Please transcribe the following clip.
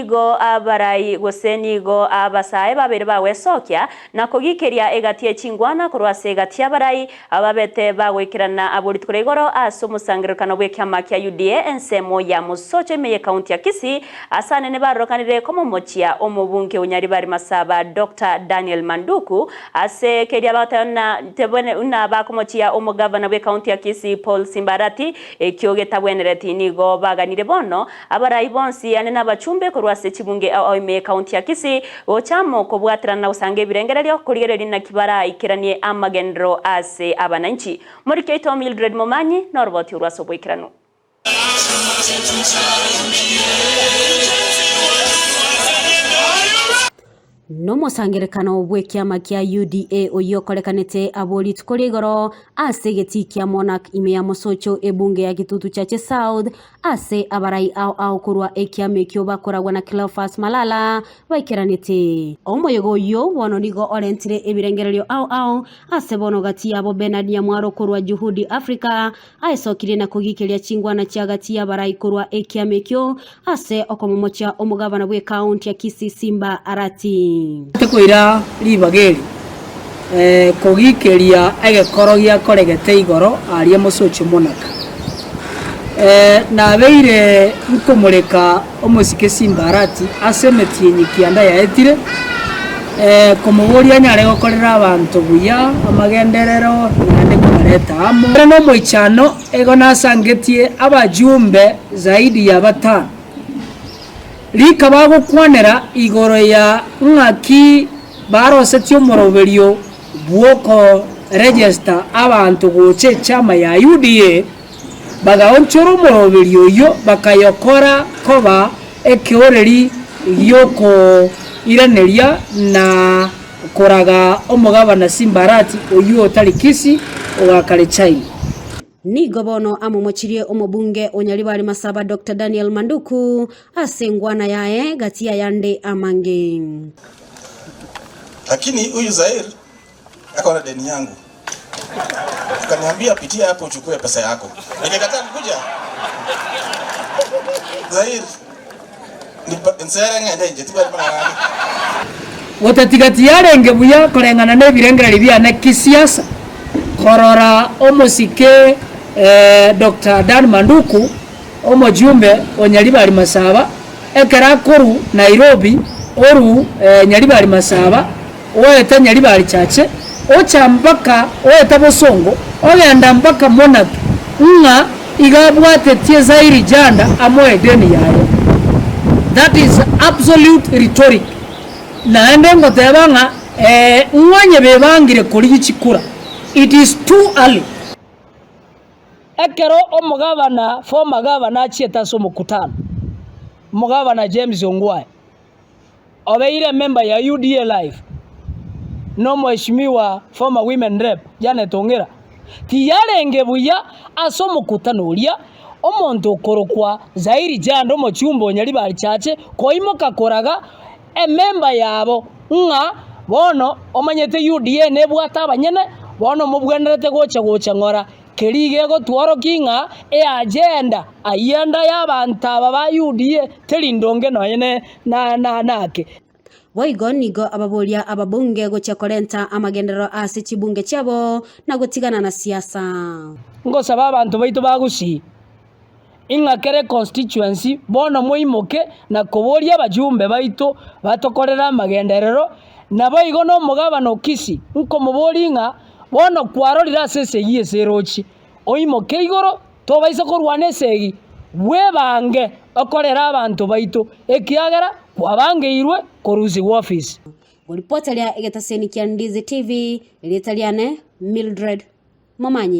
Nigo abarai gose nigo abasae babere bagwesokia na kogikeria egati ye chingwana korwa ase egati y'abarai ababete bagoikerana abwo rituko ria igoro ase omosangererekano bw'ekiama kia UDA ensemo ya Mosocho ime y'ekaunti ya Kisii ase anene barorokanire komomochia omobunge o Nyaribari Masaba Doctor Daniel Manduku ase keria bagoteba buna bakomochia omogavana bw'ekaunti ya Kisii Paul Simbarati ekio getabwenereti nigo baganire bono Abarai bonsi, yaani nabachumbe korwa ase chibunge ao ime y'ekaunti ya Kisii, gocha amo kobwaterana na gosanga ebirengererio, korigereria naki baraikeranie amagenderero ase abananchi. Moriki oito Mildred Momanyi noroboti orwo ase oboikeranu. Nomosangererekano bw'ekiama kia UDA oyio okorekanete abwo rituko ria igoro ase egetii kia Monarch ime ya Mosocho ebunge ya Kitutu Chache South ase abarai ao ao korwa ekiama ekio bakoragwa na Cleophas Malala baikeranete. Omoyega oyio bono nigo orentire ebirengererio ao ao ase bono gati yabo Bernard Nyamwaro korwa Juhudi Africa aesokirie na kogikeria chingwana chia gati y'abarai korwa ekiama ekio ase okomomochia omogabana bw'ekaunti ya Kisii Simba Arati. Tikoira ribaga eri kogikeria egekoro giakoregete igoro aria mosoche monaka. Nabeire nkomoreka omosike Simba Arati ase emetienyi kianda yaetire, komoboria anyare gokorera abanto buya, amagenderero, naende kobareta amo. Ere nomoichano, igo nasangetie abajumbe zaidi ya batano, rika bagokwanera igoro ya ng'aki barosetie omoroberio bw'okoregesta abanto gocha echama ya UDA, Bagaonchora omoroberio oyio, bakayokora koba ekeoreri gi'okoiraneria na koraga omogabana Simbarati oyio otari Kisi ogakare China. Nigo bono amomochirie omobunge o Nyaribari Masaba Doctor Daniel Manduku ase engwana yaye gati y'ayande amange. Lakini huyu Zair Ako na deni yangu. Akaniambia pitia hapo uchukue pesa yako. Nikakataa kukuja. Zair. Nsere ng'ende nje tibari marang'ani. Gotatiga tiyarenge buya koreng'ana nebirengererio biane kisiasa korora omosike Doctor Dan Manduku omojumbe o Nyaribari Masaba ekero akoru Nairobi oru Nyaribari Masaba Oeta Nyaribari Chache, ocha mpaka oeta Bosongo, ogenda mpaka Monarch, ng'a iga abwatetie Zairi Janda amoe edeni yaye. That is absolute rhetoric. Naende ngoteba ng'a ee ng'onye bebangire korigia chikura. It is too early. Ekero omogabana, former governor achiete ase omokutano, omogabana James Ongwae, Obeire emember ya UDA life na omweshimiwa former women rep Janet Ong'era tiyarenge buya ase omokutano oria omonto okorokwa Zairi Janda omochumba o Nyaribari Chache koimoka koraga emember yabo ng'a bono omanyete UDA nebwate abanyene bono mobwenerete gocha gocha ng'ora Keria gegotworokia ng'a eagenda ayio y'abanto aba ba UDA teri ndonge nonya nake. Boigo nigo ababoria ababunge gochia korenta amagenderero ase chibunge chiabo na gotigana na siasa. Ngosaba abanto baito ba Gusii, ing'a kera econstituency bono moimoke na koboria abajumbe baito batokorere amagenderero, naboigo nomogabana o Kisii nkomoboria ng'a bono kwarorire ase esegi ase erochie, oimoke igoro tobaisa korwana esegi, bwebange okorere abanto baito, ekiagera kwabangeirwe korusigwa ofisi. Goripota ria egetaseni kia Ndizi TV, erieta riane Mildred Momanyi.